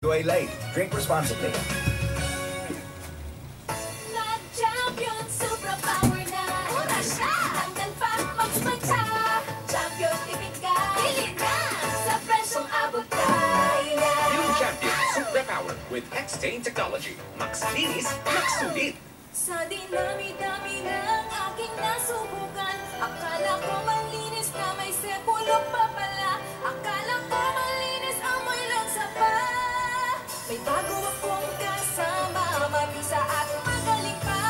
Joy Light. Drink responsibly. Nag-Champion Supra Power na. Mura siya! Tanggal pa, magmantsa. Champion, tipid ka. Pili na! Sa presyong abot kaya. New Champion Supra Power with X-Stain Technology. Max linis, max sulit. Sa dinami-dami ng aking nasubukan, akala ko malinis na, may sepulok pa pala. Akala ko malinis, amoy lang sapa. May bago akong kasama, mabisa at magaling pa.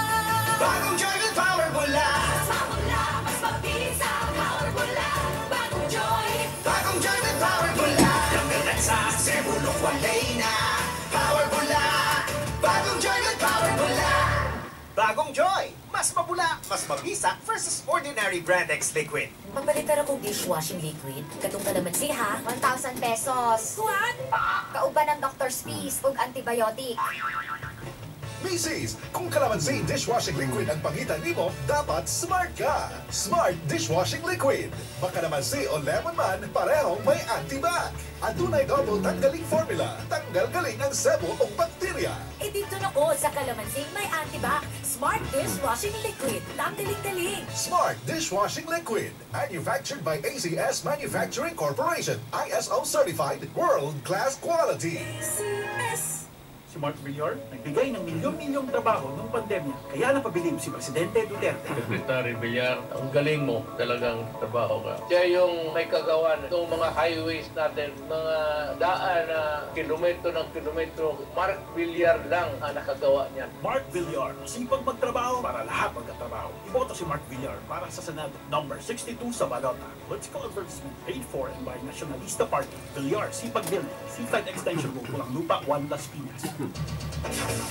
Bagong Joy with Power Bula! Mas mabula, mas mabisa, Power Bula. Bagong Joy. Bagong Joy with Power Bula! Tanggal na sa sebulok, walay na! Power Bula! Bagong Joy with Power Bula! Bagong Joy! Mas mabula, mas mabisa versus ordinary Brand X liquid. Magpalitar akong dishwashing liquid. Katong kalamansi ha. 1,000 pesos. What? Kauban ng doctor's fees ug antibiotic. Misis, kung kalamansi dishwashing liquid ang pangita nimo, dapat smart ka. Smart dishwashing liquid. Makalamansi o lemon man, parehong may antibac. Adunay double tanggaling formula. Tanggal galing ang sebo o bakterya. Eh dito na ko sa kalamansi may antibac. Smart dishwashing liquid. Tanggaling-galing. Smart dishwashing liquid. Manufactured by ACS Manufacturing Corporation. ISO certified, world-class quality. CS. Si Mark Villar, nagbigay ng milyon-milyong trabaho noong pandemya. Kaya napabilib si Presidente Duterte. Secretary Villar, ang galing mo, talagang trabaho ka. Siya yung may kagawan ng mga highways natin, mga daan na kilometro ng kilometro. Mark Villar lang ang nakagawa niyan. Mark Villar, sipag magtrabaho para lahat magkatrabaho. Iboto si Mark Villar para sa Senado, number 62 sa balota. Political advertisement paid for and by Nacionalista Party. Villar, Sipag Building, Seaside Extension Road, Pulang Lupa, 1 Las Piñas.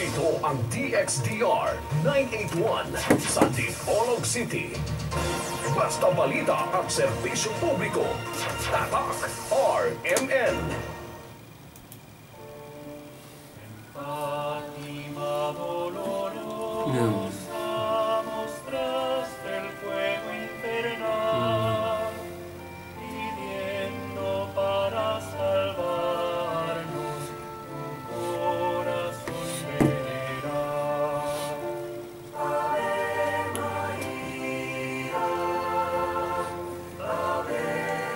Ito ang DXDR 981 sa Dipolog City. Basta balita at serbisyo publiko. Tatak RMN. Fatima dolorosa, mostraste el fuego infernal, pidiendo para salvarnos tu corazón veneral. Ave María, Ave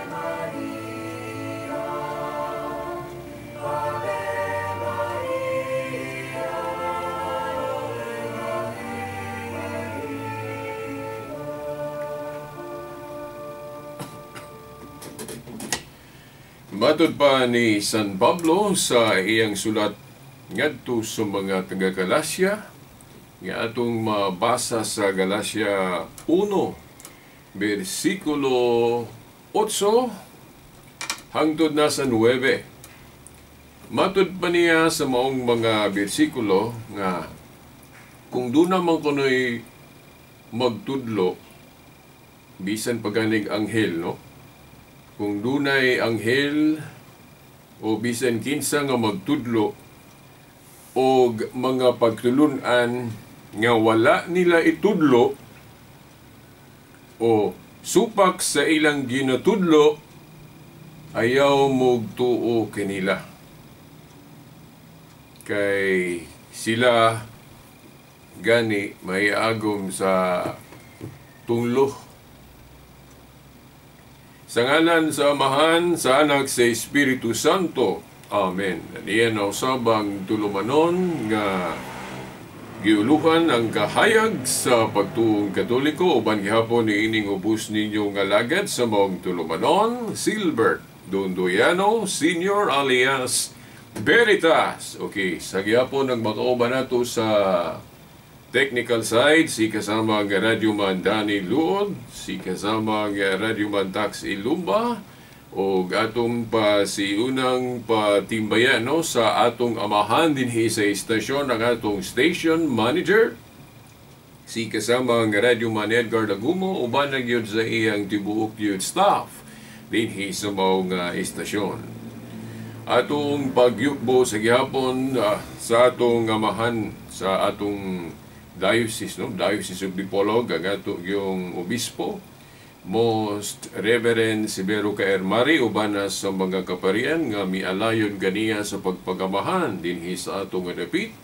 María, Ave María, Ave Matod pa ni San Pablo sa iyang sulat ngadto sa mga taga-Galacia, nga atong mabasa sa Galacia 1, versikulo 8 hangtod na sa 9. Matod pa niya sa maong mga bersikulo nga kung doon naman kuno'y magtudlo, bisan paganig anghel, no? Kung dunay anghel o bisan kinsa nga magtudlo og mga pagtulun-an nga wala nila itudlo o supak sa ilang ginatudlo, ayaw mugtuo kanila. Kay sila gani maiagom sa tunglo. Sa ngalan sa Amahan, sa Anak, sa Espiritu Santo. Amen. Niyan ang usabang tulumanon nga giuluhan ang kahayag sa pagtuong Katoliko uban gihapon ni ining ubos ninyo nga lagad sa maong tulumanon, Silbert Dondoyano Senior alias Veritas. Okay, sa gihapon nagmakauban nato sa technical side, si kasama ang Radyoman Danny Luod, si kasama ang Radyoman Tax Ilumba, o atong pa si unang patimbayan, no, sa atong amahan dinhi sa istasyon ang atong station manager, si kasama ang Radyoman Edgar Lagumo, uban na gyud sa iyang tibuok gyud staff dinhi sa maong istasyon. Atong pagyukbo sa gihapon sa atong amahan sa atong diocese, no? Diocese of Dipolog, ang ato yung obispo, Most Reverend Severo Kaermari, uban na sa mga kaparian nga mialayon ganiya sa pagpagamahan dinhi sa atong nga dapit.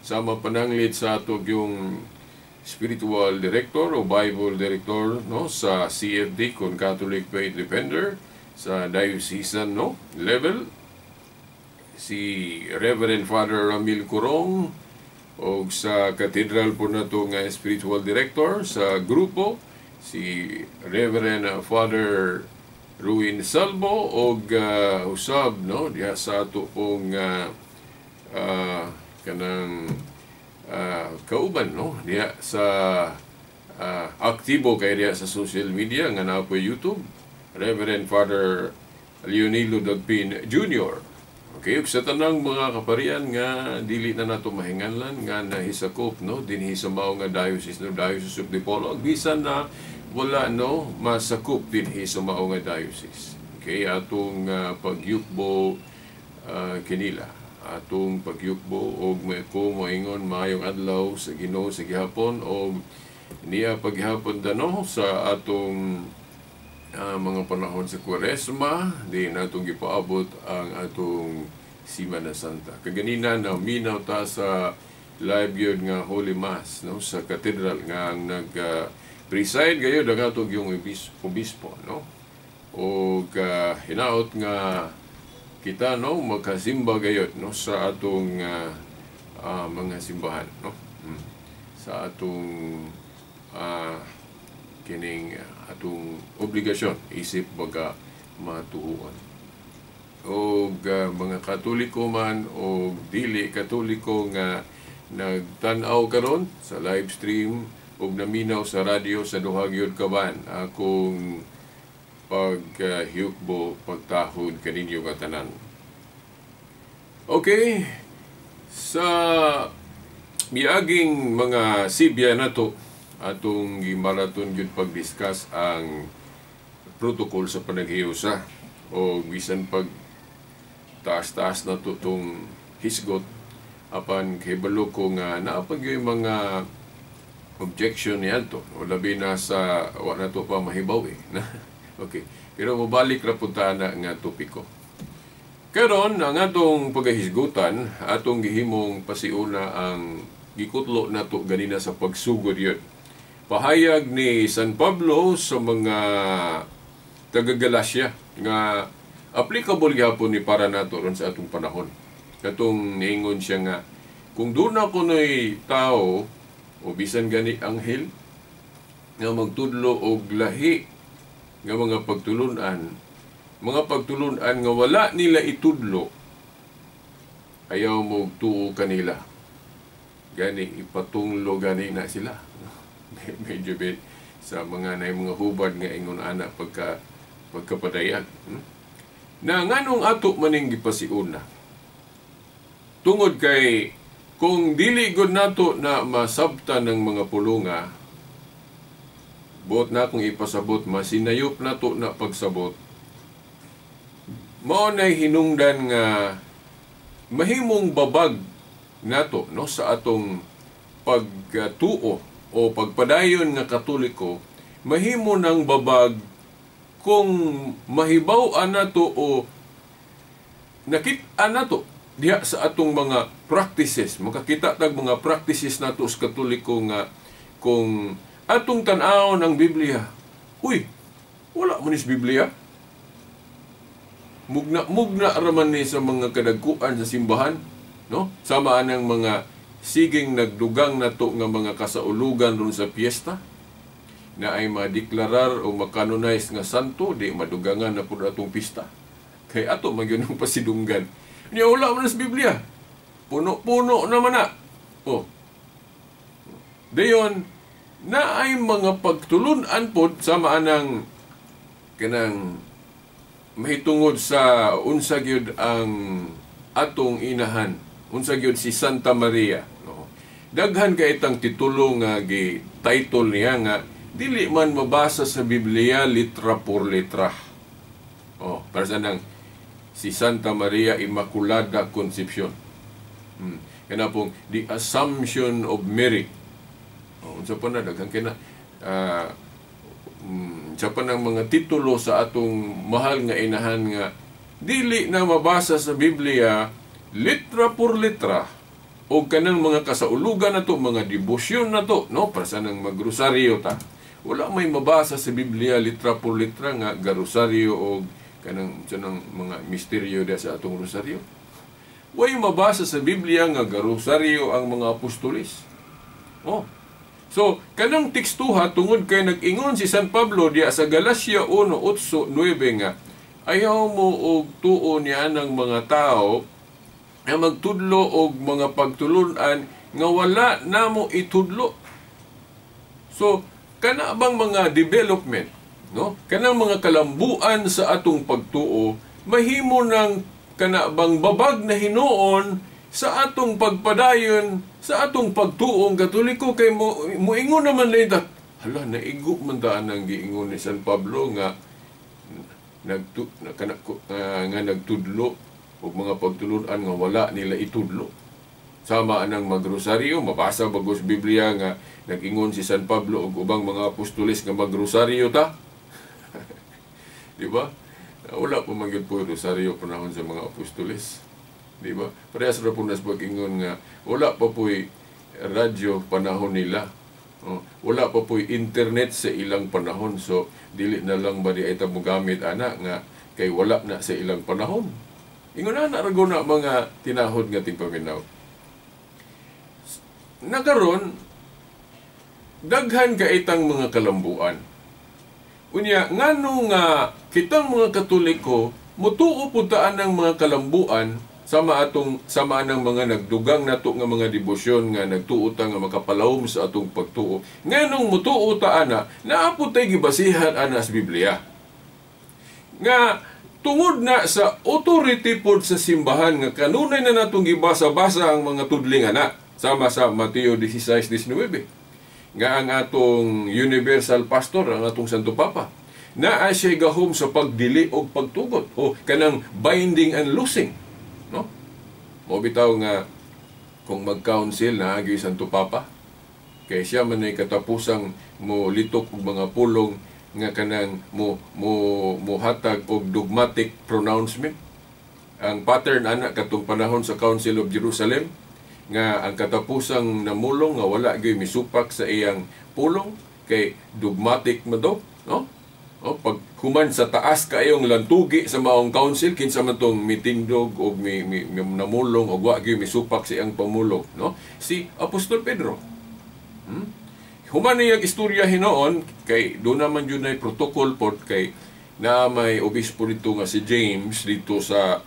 Sama pananglit sa ato yung spiritual director o Bible director, no, sa CFD kon Catholic Faith Defender sa diocesan, no, level, si Reverend Father Ramil Curong, o sa cathedral po nato nga spiritual director sa grupo, si Reverend Father Ruin Salvo, og usab, no, diha sa ato pong kanang kauban, no, diha sa aktibo kay diha sa social media nga naa po YouTube, Reverend Father Leonilo Dagpin Jr. Okay, ug sa tanang mga kaparian nga dili na nato mahinganlan nga nahisakop, no, dinhi sa mao nga diocese, no, Diocese of Dipolog, bisan na wala, no, masakop dinhi sa mao nga diocese. Okay, atong pagyukbo kinila, atong pagyukbo og may ko moingon maayong adlaw sa Ginoo sa gihapon og niya paghapon dano sa atong mga panahon sa Kuwaresma, di natong gipaabot ang atong Semana Santa. Kaganina na minaw ta sa live yun nga Holy Mass, no, sa cathedral nga ang nag preside gayud ang atong yung obispo, no, og hinaot nga kita, no, magkasimba gayud, no, sa atong mga simbahan, no, sa atong kining atong obligasyon isip baga matuhuan. Og mga Katoliko man o dili Katoliko nga nagtan-aw karon sa live stream ug naminaw sa radyo sa duha gyud ka ban, akong paghiyukbo, pagtahod kaninyo nga tanan. Okay, sa miaging mga sibya nato, atong gimaraton gyud pag-discuss ang protocol sa panaghiusa o bisan pag taas-taas na to tong hisgot, apan kahibalo ko nga naa pa gyud mga objection niadto o labi na sa wa na to pa mahibaw eh. Okay, pero mobalik ra pud ta na nga topiko. Karon ang atong pagahisgutan, atong gihimong pasiuna ang gikutlo nato ganina sa pagsugod yun. Pahayag ni San Pablo sa mga taga-Galacia nga applicable gyapon ni para nato ron sa atong panahon. Katong niingon siya nga kung doon na kuno'y tao o bisan gani anghel nga magtudlo og lahi nga mga pagtulunan nga wala nila itudlo, ayaw mo tuo kanila. Gani ipatunglo gani na sila. Medyo bit sa mga na mga hubad nga ingon ana pagkapadayag. Na nganong ato maning gipasiuna? Tungod kay kung dili gud nato na masabtan ng mga pulunga, buot na akong ipasabot, masinayop nato na pagsabot, mao nay hinungdan nga mahimong babag nato, no, sa atong pagtuo o pagpadayon nga Katoliko, mahimo ng babag kung mahibaw-an nato o nakit-an nato diha sa atong mga practices. Makakita tag mga practices nato sa Katoliko nga kung atong tan-awon ang Biblia, uy, wala man is Biblia. Mugna raman ni sa mga kadagkuan sa simbahan, no? Sama anang mga siging nagdugang nato nga mga kasaulugan ron sa piyesta na ay madeklarar o makanonize nga santo, di madugangan na pud atong pista. Kay ato man gyud ang pasidunggan. Nya wala man sa Biblia. Puno-puno naman na. Oh. Dayon na ay mga pagtulun-an pod sama anang kanang mahitungod sa unsa gyud ang atong inahan, unsa gyud si Santa Maria, no? Daghan kay itang titulo nga gi title niya nga dili man mabasa sa Biblia litra por litra. Oh, para sa nang si Santa Maria Immaculada Concepcion. Kana pong the Assumption of Mary. Oh, unsa pa na daghan kay na Sa pa ng mga titulo sa atong mahal nga inahan nga dili na mabasa sa Biblia litra por litra o kanang mga kasaulugan na to, mga debosyon na to, no, para sa nang magrosaryo ta. Wala may mabasa sa Biblia litra por litra nga garosaryo o kanang sa mga misteryo diya sa atong rosaryo. Way mabasa sa Biblia nga garosaryo ang mga apostolis. Oh. So, kanang tekstuha tungod kay nag-ingon si San Pablo diya sa Galacia 1:8-9 nga ayaw mo og tuo niya ng mga tao nga magtudlo og mga pagtulunan nga wala namo itudlo. So, kana bang mga development, no? Kanang mga kalambuan sa atong pagtuo, mahimo nang kana bang babag na hinuon sa atong pagpadayon sa atong pagtuong Katoliko kay moingon naman na hala, naigo man daan ang giingon ni San Pablo nga nga nagtudlo og mga pagtulunan nga wala nila itudlo. Sama anang magrosaryo, mabasa bagos Biblia nga nag-ingon si San Pablo og ubang mga apostoles nga magrosaryo ta. Di ba? Wala pa man gyud po rosaryo panahon sa mga apostoles. Di ba? Parehas ra po nas pag-ingon nga wala pa po'y radyo panahon nila. Oh, wala pa po'y internet sa ilang panahon. So dili na lang ba di ay ta mogamit ana nga kay wala na sa ilang panahon. Ingon na rago na mga tinahod nga tigpaminaw. Nakaron daghan kaitang mga kalambuan. Unya ngano nga kitang mga Katoliko mutuo pud taan ang mga kalambuan sama atong sama ng mga nagdugang nato nga mga debosyon nga nagtuo ta nga makapalawom sa atong pagtuo. Nganong mutuo ta ana, naa pud tay gibasihan ana sa Biblia. Nga tungod na sa authority pod sa simbahan nga kanunay na natong gibasa-basa ang mga tudling ana sama sa Mateo 16:19 nga ang atong universal pastor, ang atong Santo Papa, naa siya gahom sa pagdili og pagtugot o kanang binding and loosing, no? Mao bitaw nga kung mag-council na agi Santo Papa kay siya man ay katapusang mo litok og mga pulong nga kanang mo hatag og dogmatic pronouncement. Ang pattern ana katong panahon sa Council of Jerusalem nga ang katapusang namulong nga wala gyud misupak sa iyang pulong kay dogmatic man daw, no? O, pag human sa taas kayong lantugi sa maong council kinsa man tong mitingdog og mi namulong og wa gyud misupak sa iyang pamulong, no? Si Apostol Pedro. Human niyang istorya hinoon kay do naman jud nay protocol pod kay na may obispo dito nga si James dito sa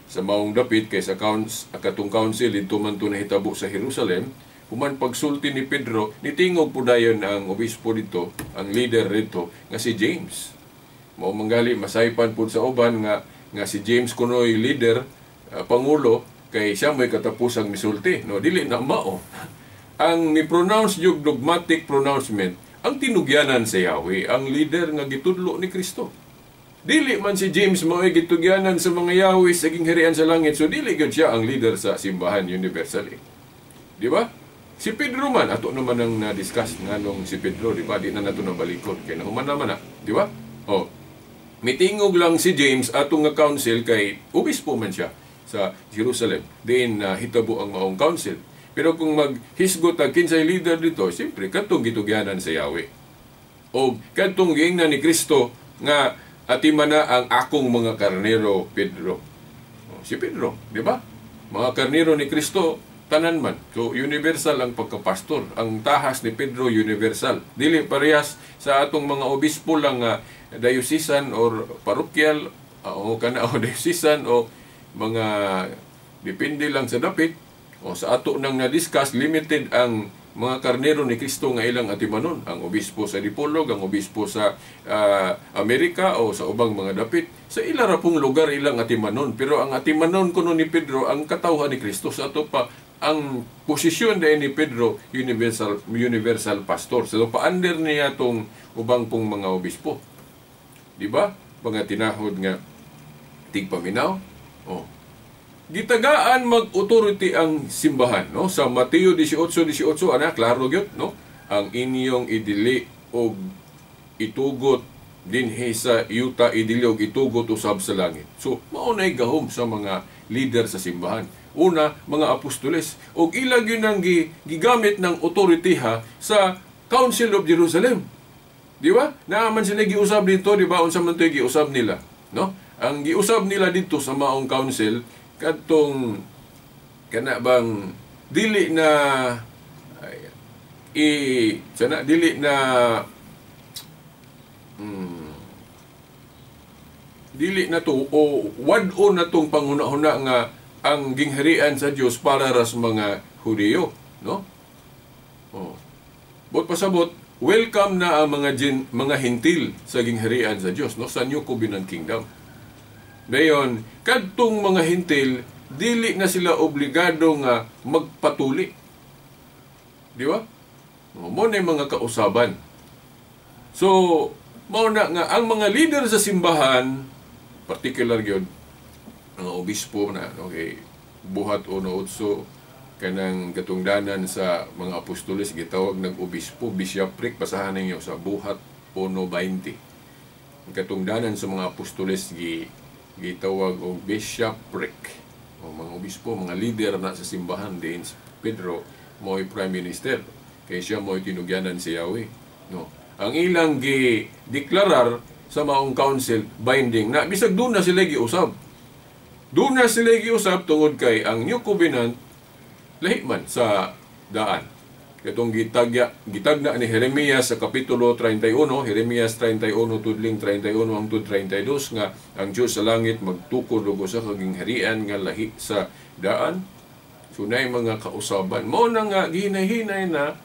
maong dapit kay sa katong council dito man to nahitabo sa Jerusalem. Human pagsulti ni Pedro, nitingog po dayon ang obispo dito, ang leader dito nga si James. Mao manggali masaypan pud sa uban nga si James kunoy leader, pangulo kay siya mo'y katapusang misulti, no? Dili na mao. Ang mi-pronounce yung dogmatic pronouncement, ang tinugyanan sa Yahweh, ang leader nga gitudlo ni Kristo. Dili man si James mao'y gitugyanan sa mga Yahweh sa gingharian sa langit, so dili gyud siya ang leader sa simbahan universally. Di ba? Si Pedro man, ato naman ang na-discuss nganong si Pedro, di ba? Di na nato nabalikod, kay nahuman naman na, di ba? Oh, mitingog lang si James atong nga council kay obispo man siya sa Jerusalem. Diin hitabo ang maong council. Pero kung maghisgot ang kinsay leader dito, siyempre katong gitugyanan sa Yahweh. O katong giingnan ni Kristo nga atima na ang akong mga karnero, Pedro. O, si Pedro, di ba? Mga karnero ni Kristo, tanan man. So, universal ang pagkapastor. Ang tahas ni Pedro, universal. Dili parehas sa atong mga obispo lang nga diocesan or parokyal o kana o diocesan o mga depende lang sa dapit. O sa ato nang na-discuss, limited ang mga karnero ni Kristo nga ilang atimanon. Ang obispo sa Dipolog, ang obispo sa Amerika o sa ubang mga dapit. Sa ila ra pong lugar ilang atimanon. Pero ang atimanon kuno ni Pedro, ang katawhan ni Kristo. Sa ato pa, ang posisyon din ni Pedro, universal pastor. So pa-under niya tong ubang pong mga obispo. Di ba? Mga tinahod nga tigpaminaw. Oh. Gitagaan mag-authority ang simbahan, no? Sa Mateo 18:18, ana klaro gyud, no? Ang inyong idili og itugot dinhi sa yuta idili og itugot usab sa langit. So mao nay gahom sa mga leader sa simbahan. Una, mga apostoles, og ila gyud ang gigamit ng authority ha sa Council of Jerusalem. Di ba? Naaman sila giusab dito, di ba? Unsa man to'y giusab nila, no? Ang giusab nila dito sa maong council kadtong kana bang dili na i sana dili na dili na to o wad-o na tong panghuna-huna nga ang gingharian sa Dios para ra sa mga Hudiyo, no? Oh. Bot pasabot, welcome na ang mga Hentil sa gingharian sa Dios, no, sa New Covenant Kingdom. Dayon, kadtong mga Hentil dili na sila obligado nga magpatuli. Di ba? Mo na mga kausaban. So, mao na nga ang mga leader sa simbahan, particular gyud mga obispo na, okay, Buhat 1:8 kanang katungdanan sa mga apostoles gitawag nag obispo, bishopric, basahan ninyo sa Buhat 1:20. Ang katungdanan sa mga apostoles gitawag og bishopric. O mga obispo, mga leader na sa simbahan din si Pedro mo'y prime minister kay siya mo'y tinugyanan si Yahweh, no? Ang ilang gi-deklarar sa maong council binding na bisag doon na sila giusab. Doon na sila giusab tungod kay ang New Covenant lahi man sa daan. Katong gitagna ni Jeremias sa Kapitulo 31, Jeremias 31 tudling 31 hangtod 32 nga ang Dios sa langit magtukod og usa ka gingharian nga lahi sa daan. So naay mga kausaban. Mao na nga gihinay-hinay na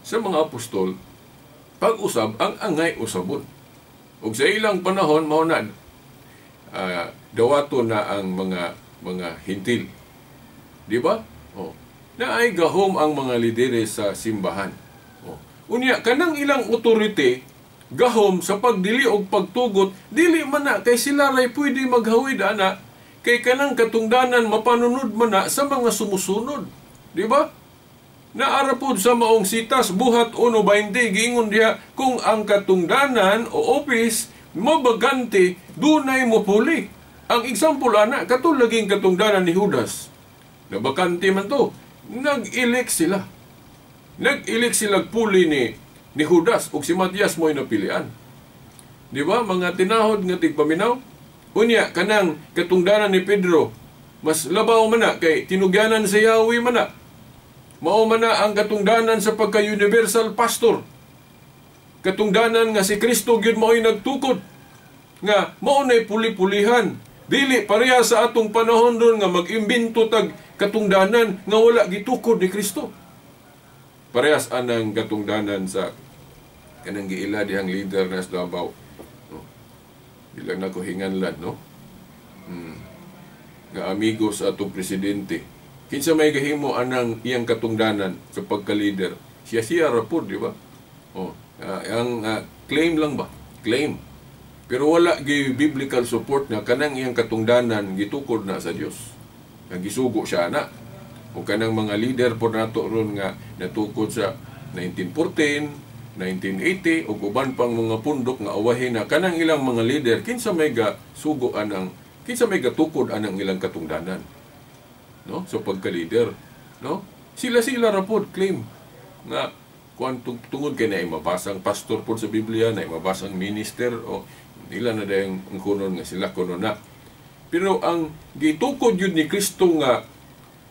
sa mga apostol pag-usab ang angay usabon. Ug sa ilang panahon mao na dawato na ang mga Hentil. Di ba? Oh. Naay gahom ang mga lideres sa simbahan. Oh. Unya kanang ilang authority gahom sa pagdili og pagtugot, dili man na kay sila ray pwede maghawid ana kay kanang katungdanan mapanunod man na sa mga sumusunod. Di ba? Naara pod sa maong sitas Buhat 1:20 giingon diha kung ang katungdanan o office mabagante dunay mopuli. Ang example ana katong laging katungdanan ni Judas. Nabakante man to. Nag-elect sila. Nag-elect sila puli ni Judas ug si Matias mo'y napilian. Di ba? Mga tinahod nga tigpaminaw. Unya kanang katungdanan ni Pedro mas labaw man na kay tinugyanan sa Yahweh man na. Mao man na ang katungdanan sa pagka-universal pastor. Katungdanan nga si Kristo gyud mao'y nagtukod. Nga mao na'y puli-pulihan. Dili pareha sa atong panahon ron nga mag-imbento tag katungdanan nga wala gitukod ni Kristo. Parehas anang katungdanan sa kanang giila dihang leader na sa Davao. No? Di lang nako hinganlan, no? Nga amigo sa atong presidente. Kinsa may gahimo anang iyang katungdanan sa pagka-leader? Siya ra pod, di ba? Oh, ang claim lang ba? Claim. Pero wala gi biblical support nga kanang iyang katungdanan gitukod na sa Dios. Nga gisugo siya ana. O kanang mga leader po nato ron nga natukod sa 1914, 1980 ug uban pang mga pundok nga awahin na kanang ilang mga leader kinsa may ga sugo anang kinsa may gatukod anang ilang katungdanan, no? So pagka-leader, no? Sila-sila ra pod claim nga kuan tungod kay naay mabasang pastor pod sa Biblia, naay mabasang minister o ila na dayong ang kunon nga sila kuno na. Pero ang gitukod yun ni Kristo nga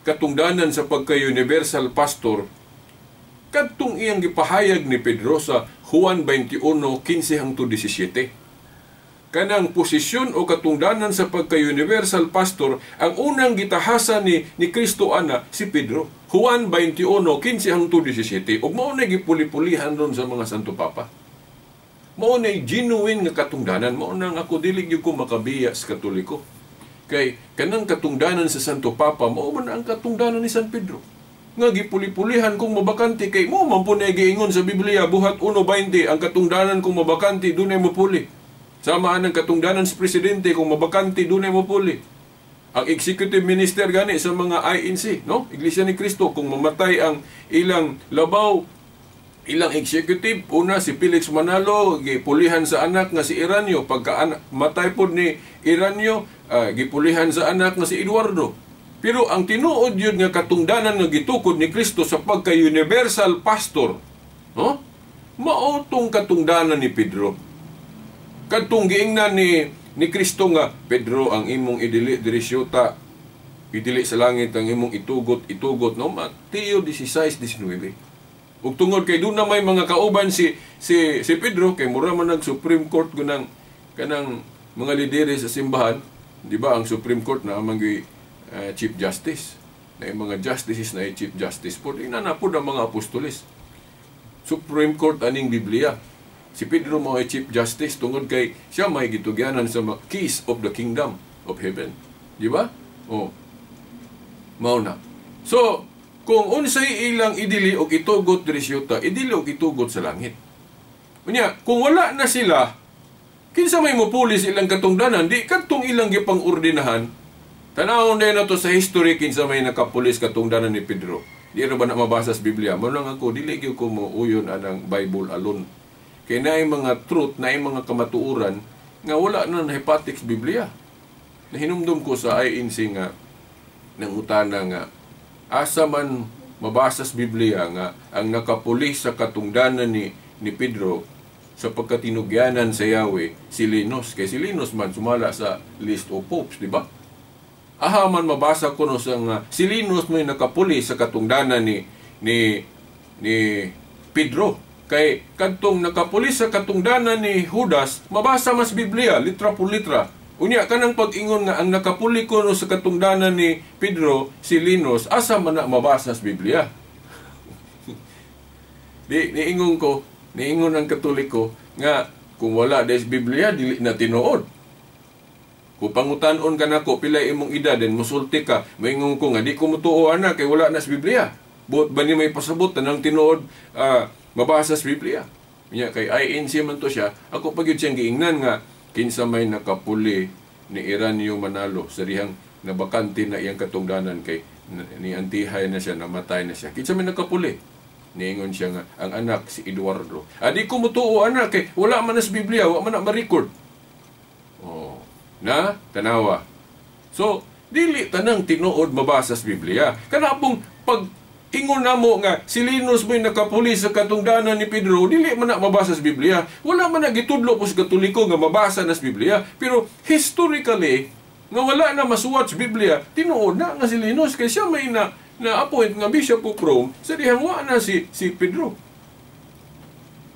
katungdanan sa pagka-universal pastor kadtong iyang gipahayag ni Pedro sa Juan 21:15 hangtod 17. Kanang posisyon o katungdanan sa pagka-universal pastor ang unang gitahasa ni Kristo ana si Pedro. Juan 21:15 hangtod 17. Ug mao na gipuli-pulihan ron sa mga Santo Papa. Mao na genuine nga katungdanan, mao na nga ako dili gyud ko makabiya sa Katoliko. Kay kanang katungdanan sa Santo Papa mao man ang katungdanan ni San Pedro. Nga gipuli-pulihan kung mabakante kay mo man po na giingon sa Biblia Buhat 1:20 ang katungdanan kung mabakante dunay mopuli. Sama ang katungdanan sa presidente kung mabakante dunay mopuli. Ang executive minister gani sa mga INC, no? Iglesia ni Cristo, kung mamatay ang ilang labaw Ilang executive, una si Felix Manalo, gipulihan sa anak nga si Iranio. Pagka matay pod ni Iranio, gipulihan sa anak nga si Eduardo. Pero ang tinuod yun nga katungdanan nga gitukod ni Kristo sa pagka-universal pastor, no? Mao tong katungdanan ni Pedro. Kadtong giingnan ni Kristo nga, Pedro, ang imong idili diri syuta, idili sa langit, ang imong itugot, itugot, no? Mateo 16:19. Ug tungod kay doon na may mga kauban si si si Pedro, kay mura man nag Supreme Court gunang kanang mga lideres sa simbahan, di ba ang Supreme Court na amang Chief Justice, na yung mga justices na yung Chief Justice po, ina na po ang mga apostoles. Supreme Court aning Biblia. Si Pedro mo ay Chief Justice tungod kay siya may gitugyanan sa keys of the kingdom of heaven. Di ba? Oh. Mao na. So, kung unsay ilang idili og itugot diri syuta, idili og itugot sa langit. Unya, kung wala na sila, kinsa may mopuli sa ilang katungdanan, di kadtong ilang gipang-ordinahan. Tan-awon din nato sa history kinsa may nakapulis katungdanan ni Pedro. Di ra ba na mabasa sa Biblia? Mao lang ako dili gyud ko mouyon anang Bible alone. Kay naay mga truth, naay mga kamatuoran nga wala na nahipatik sa Biblia. Nahinumdum ko sa INC nga nangutana nga asa man mabasa sa Biblia nga ang nakapulis sa katungdanan ni Pedro sa pagkatinugyanan sa Yahweh si Linus. Kay si Linus man sumala sa list of popes, di ba? Aha man mabasa ko no sa nga si Linus may nakapuli sa katungdanan ni Pedro. Kay kadtong nakapuli sa katungdanan ni Judas, mabasa mas Biblia litra por litra. Unya kanang pag-ingon nga ang nakapuli ko no sa katungdanan ni Pedro si Linus, asa man na mabasa sa Biblia? Di niingon ko, niingon ang Katoliko nga kung wala des Biblia dili na tinuod. Kung pangutan-on ka nako pila imong edad then musulti ka, moingon ko nga di ko motuo ana kay wala na sa Biblia. Buot ba ni may pasabot tanang tinuod mabasa sa Biblia? Unya kay INC man to siya, ako pa gyud siyang giingnan nga kinsa may nakapuli ni Iranio Manalo sa dihang nabakante na iyang katungdanan kay ni antihay na siya, namatay na siya. Kinsa may nakapuli? Niingon siya nga ang anak si Eduardo. Adi ko motuo ana kay wala man na sa Biblia, wa man na ma-record. Oh, na tanawa. So dili tanang tinuod mabasa sa Biblia. Kana pong pag ingon namo nga si Linus mo'y nakapuli sa katungdanan ni Pedro, dili man na mabasa sa Biblia. Wala man na gitudlo po sa Katoliko nga mabasa na sa Biblia. Pero historically, nga wala na masuwat sa Biblia, tinuod na nga si Linus kay siya may na na-appoint nga Bishop of Rome sa dihang wa na si Pedro.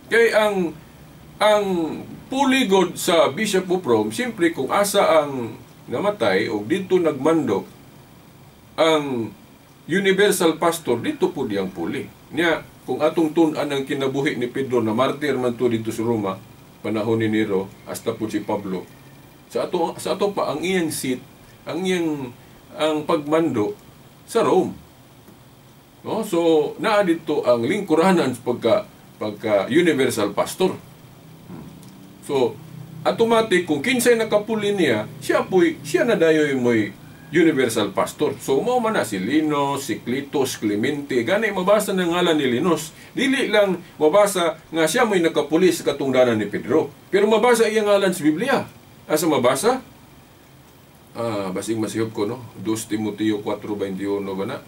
Kay ang puligod sa Bishop of Rome, siyempre kung asa ang namatay o dito nagmando ang universal pastor, dito po diyang puli. Niya, kung atong tun-an ang kinabuhi ni Pedro na martir man to dito sa Roma, panahon ni Nero, hasta po si Pablo. Sa ato pa, ang iyang seat, ang iyang ang pagmando sa Rome. No? So, naa dito ang lingkuranan pagka universal pastor. So, automatic, kung kinsay nakapuli niya, siya na dayoy mo'y universal pastor. So, mao man na si Linus, si Clitus, Clemente. Gani, mabasa ng ngalan ni Linus. Dili lang mabasa nga siya mo'y nakapuli sa katungdanan ni Pedro. Pero mabasa iyang ngalan sa Biblia. Asa mabasa? Basing masihop ko, no? 2 Timoteo 4:21 ba na?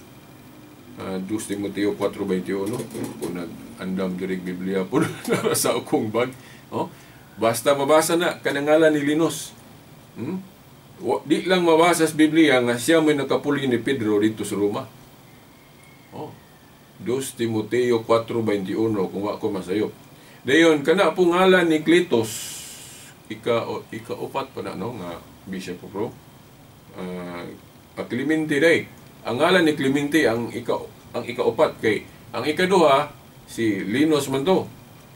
2 Timoteo 4:21. Kung nag-andam dirig Biblia po na sa akong bag. Oh? Basta mabasa na kanang ngalan ni Linus. Di lang mabasa sa Biblia nga siya may nakapuli ni Pedro dito sa Roma. Oh. 2 Timoteo 4:21 kung wa ko masayop. Dayon kana po ngalan ni Clitus, ika-upat pa na no nga Bishop of Rome. Clemente day. Ang ngalan ni Clemente ang ika-upat kay ang ikaduha si Linus man to.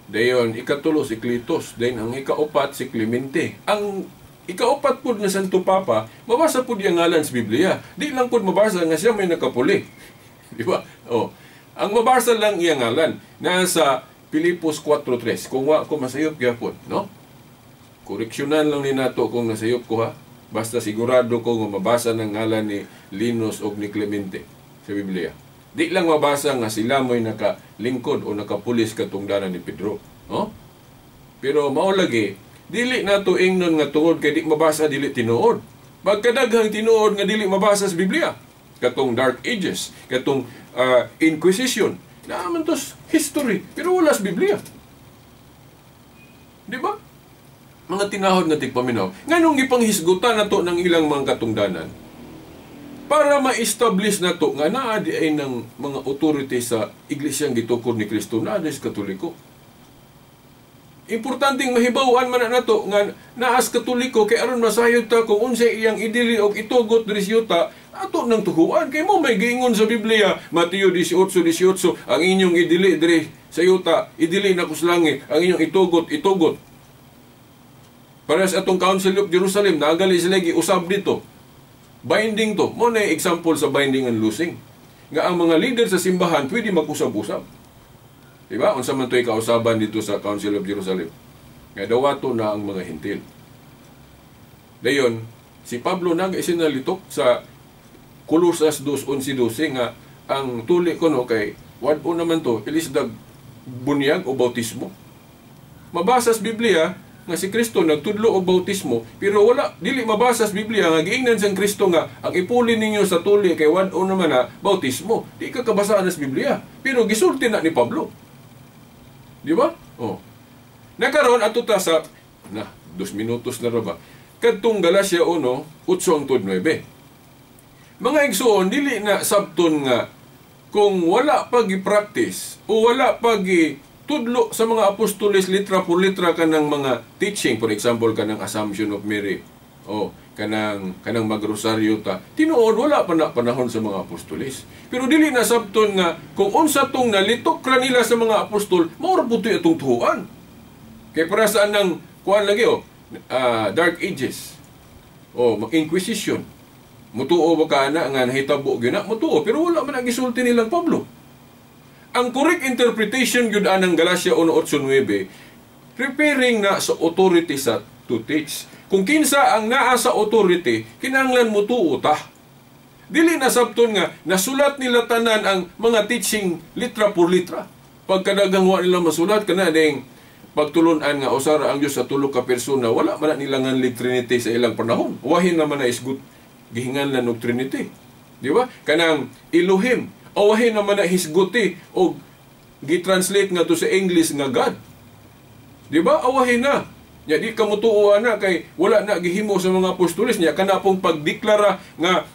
Dayon ikatulo si Clitus, dayon ang ika-upat si Clemente. Ang ikaupat pud nga Santo Papa, mabasa pud iyang ngalan sa Biblia. Di lang pud mabasa nga siya may nakapuli. Di ba? Oh. Ang mabasa lang iyang ngalan nasa Pilipos 4:3. Kung wa ko masayop gyapon, no? Koreksyonan lang ni nato kung nasayop ko ha. Basta sigurado ko nga mabasa ng ngalan ni Linus og ni Clemente sa Biblia. Di lang mabasa nga sila mo'y nakalingkod o nakapulis katungdanan ni Pedro. No? Pero mao lagi, dili nato ingnon nga tungod kay di mabasa dili tinuod. Pagkadaghang tinuod nga dili mabasa sa Biblia, katong Dark Ages, katong Inquisition, naa man tos history, pero wala sa Biblia. Di ba? Mga tinahod nga tigpaminaw. Nganong gipanghisgutan nato ng ilang mga katungdanan? Para ma-establish nato nga naa di ay ng mga authority sa iglesyang gitukod ni Kristo, naa di sa Katoliko. Importanteng mahibaw-an man na nato nga naas Katoliko kay aron masayod ta kung unsay iyang idili og itugot diri sa yuta, ato nang tuhuan. Kay mo may giingon sa Biblia, Mateo 18:18, ang inyong idili diri sa yuta, idili na kus langit, ang inyong itugot, itugot. Para sa atong Council of Jerusalem, nagali sila giusab dito. Binding to. Mo na example sa binding and loosing. Nga ang mga leader sa simbahan pwede mag-usab-usab. Diba? Unsa man to'y kausaban dito sa Council of Jerusalem. Nga dawato na ang mga hintil. Dayon, si Pablo nag-isinalitok sa Colosas 2:11-12 nga ang tuli ko no kay wad-o naman to ilisdag bunyag o bautismo. Mabasa sa Biblia nga si Kristo nagtudlo og bautismo, pero wala dili mabasa sa Biblia nga giingnan sang Kristo nga ang ipuli ninyo sa tuli kay wad-o naman na bautismo. Di ka kabasaan sa Biblia, pero gisulti na ni Pablo. Di ba? Oh. Nakaron ato ta sa na 2 minutos na ra ba. Kadtong Galacia 1:8-9. Mga igsuon, dili na sabton nga kung wala pa gi-practice o wala pa gi-tudlo sa mga apostoles litra por litra kanang mga teaching, for example kanang Assumption of Mary o kanang magrosaryo ta, tinuod wala pa na panahon sa mga apostoles. Pero dili na sabton nga kung unsa tong nalitok ra nila sa mga apostol, mao ra pud to'y atong tuhuan. Kay para saan nang kuan lagi o Dark Ages o Inquisition, mutuo ba ka na nga nahitabo gyud na? Mutuo, pero wala man ang gisulti nilang Pablo. Ang correct interpretation gyud anang Galacia 1:8-9, preparing na sa authority sa to teach. Kung kinsa ang naa sa authority, kinahanglan mutuo ta. Dili na sabton nga nasulat nila tanan ang mga teaching litra por litra. Pagkadaghang wa nila masulat kana ding pagtulun-an nga usara ang Dios sa tulo ka persona, wala man na nila nganlig Trinity sa ilang panahon. Wahin naman na isgut gihinganlan og Trinity. Di ba? Kanang Elohim, awahin naman na hisguti og gi-translate nga to sa English nga God. Di ba? Awahin na. Nya di ka mutuo na kay wala na gihimo sa mga apostoles niya kana pong pagdeklara nga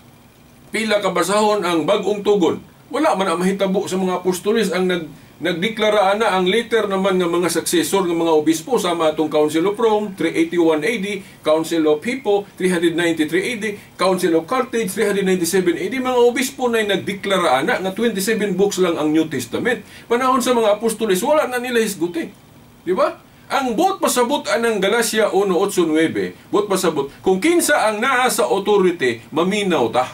pila ka basahon ang bag-ong tugon. Wala man ang mahitabo sa mga apostoles ang nagdeklara ana ang later naman nga mga successor ng mga obispo sama atong Council of Rome 381 AD, Council of Hippo 393 AD, Council of Carthage 397 AD. Mga obispo na nagdeklara ana nga 27 books lang ang New Testament. Panahon sa mga apostoles wala na nila hisguti. Di ba? Ang buot pasabot anang Galacia 1:8-9, buot pasabot kung kinsa ang naa sa authority, maminaw ta.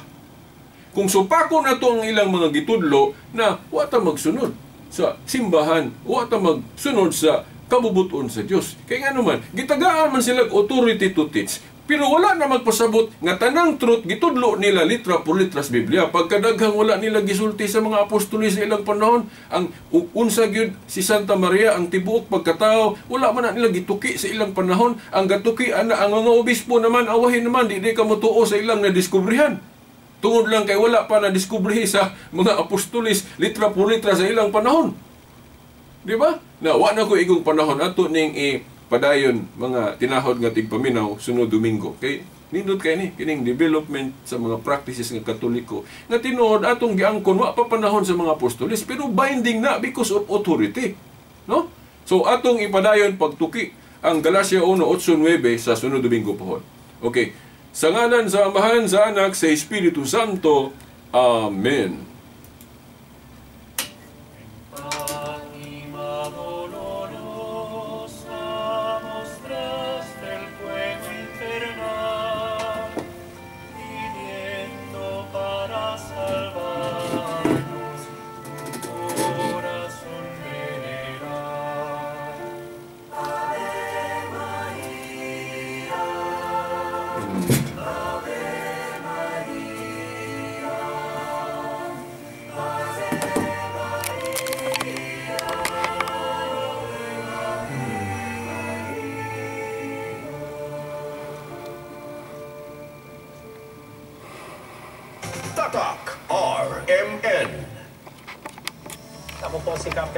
Kung supako na to ang ilang mga gitudlo na wa ta magsunod sa simbahan, wa ta magsunod sa kabubuton sa Dios. Kay ngano man, gitagaan man sila authority to teach, pero wala na magpasabot nga tanang truth gitudlo nila litra por litra sa Biblia. Pagkadaghang wala nila gisulti sa mga apostoles sa ilang panahon, ang unsa gyud si Santa Maria ang tibuok pagkatao, wala man na nila gituki sa ilang panahon. Ang gatuki ana ang mga obispo naman, awahin naman di ka motuo sa ilang nadiskubrihan. Tungod lang kay wala pa na-diskubrihi sa mga apostoles litra por litra sa ilang panahon. Di ba? Na wa na ko igong panahon ato ning ipadayon mga tinahod nga tigpaminaw sunod Domingo. Kay nindot kay ni kining development sa mga practices nga Katoliko nga tinuod atong giangkon wa pa panahon sa mga apostoles, pero binding na because of authority. No? So atong ipadayon pagtuki ang Galacia 1:8-9 sa sunod Domingo pohon. Okay. Sa ngalan sa Amahan, sa Anak, sa Espiritu Santo. Amen. Ako po si Captain